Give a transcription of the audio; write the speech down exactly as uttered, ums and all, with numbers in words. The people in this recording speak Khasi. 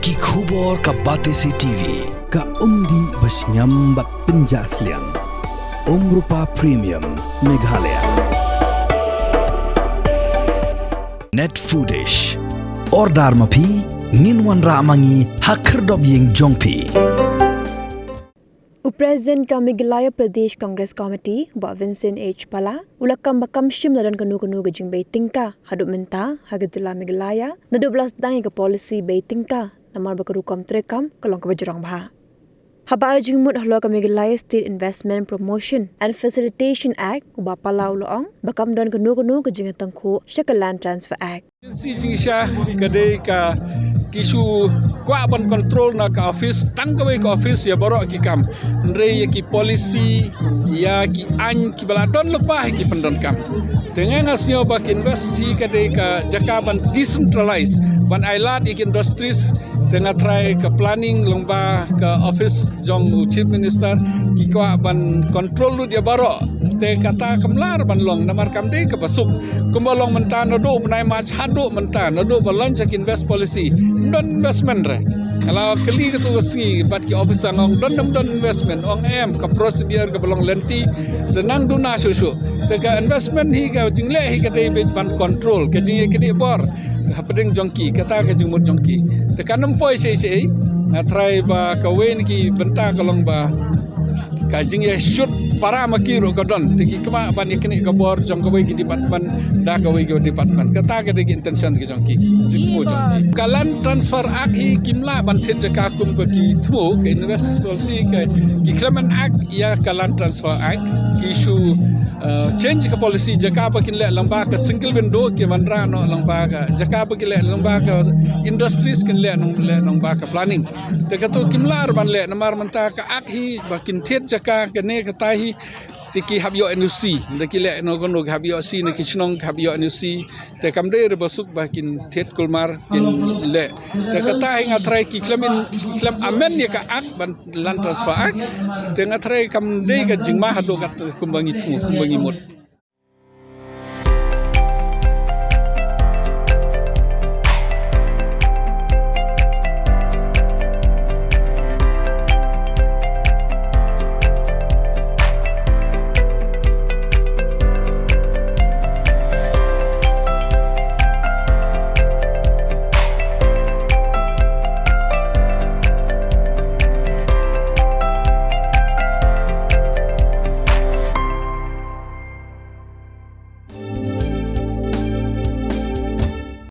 Ki khubor ka Batesi T V. Ka umdih ba shngiam bad pynjah sliang. Umrupa Premium Meghalaya. Net Foodish. Order ma phi, ngin wanrah ma ngi ha khyrdop ïing jong phi. U President ka Meghalaya Pradesh Congress Committee, Bah Vincent H Pala, u la kam ba kam shym la don kano kano ka jingbei tyngka haduh mynta ha ka jylla Meghalaya, naduh ba la sdang ïa ka policy bei tyngka, namar ba ka rukom treikam ka long kaba jrong bha. Haba ai jingmut halor ka Meghalaya State Investment Promotion and Facilitation Act, u Bah Pala u la ong ba kam don kano kano ka jingïatyngkhuh sha ka Land Transfer Act. Agency jingshisha ka dei ka ki shu kwah ban control na ka office, tang kawei ka office ïa baroh ki kam. Hynrei ïa ki policy, ïa ki aiñ kiba la don lypa hi ki pyndonkam. Te nga nga sngew ba ka invest hi ka dei ka jaka ban decentralize, ban ailad ïa ki industries. Te nga tharai ka planning lyngba ka office jong u Chief Minister ki kwah ban control lut ïa baroh. Te kata kam lah ban long namar kam dei kaba suk. Kumba long mynta naduh u bnai March haduh mynta, naduh ba launch ka invest policy, ym don investment re. Nga la kylli katto ka sngi bad ki officer, nga ong don ne ym don investment, ong em, ka procedure kaba long lengthy. Te nang duna shuh shuh. Te ka investment hi, ka jingleh hi ka dei beit ban control ka jingïaknieh bor hapdeng jong ki, kata ka jingmut jong ki. Te kan ym poi shaei shaei. Nga tharai ba kawei na ki bynta ka long ba ka jingïashut para ma ki ruh ka don, te ki kwah ban ïaknieh ka bor jong kawei ki department da kawei ka department. Kata ka dei ka intention ka jong ki, jingthmu jong ki. Ka Land Transfer Act hi kim lah ban thied jaka kumba ki thmu, ka invest policy ka, ki khlem enact ïa ka Land Transfer Act, ki shu, uh, change ka policy, jaka ba kin leh lyngba ka single window ki wanrah noh lyngba ka, jaka ba kin leh lyngba ka industries kin leh nong, leh lyngba ka planning. Te kato kim lah ban leh namar mynta ka act hi ba kin thied jaka kane kata hi, te ki hap ïoh N O C, da ki leh no kono ki hap ïoh C, na ki shnong ki hap ïoh N O C. Te kam dei re ba suk ba kin thied kulmar kin leh. Te kata hi nga tharai ki khlem in, ki khlem amend ïa ka act ban Land Transfer Act. Te nga tharai kam dei ka jingma haduh kat kumba ngi thmu, kumba ngi mut.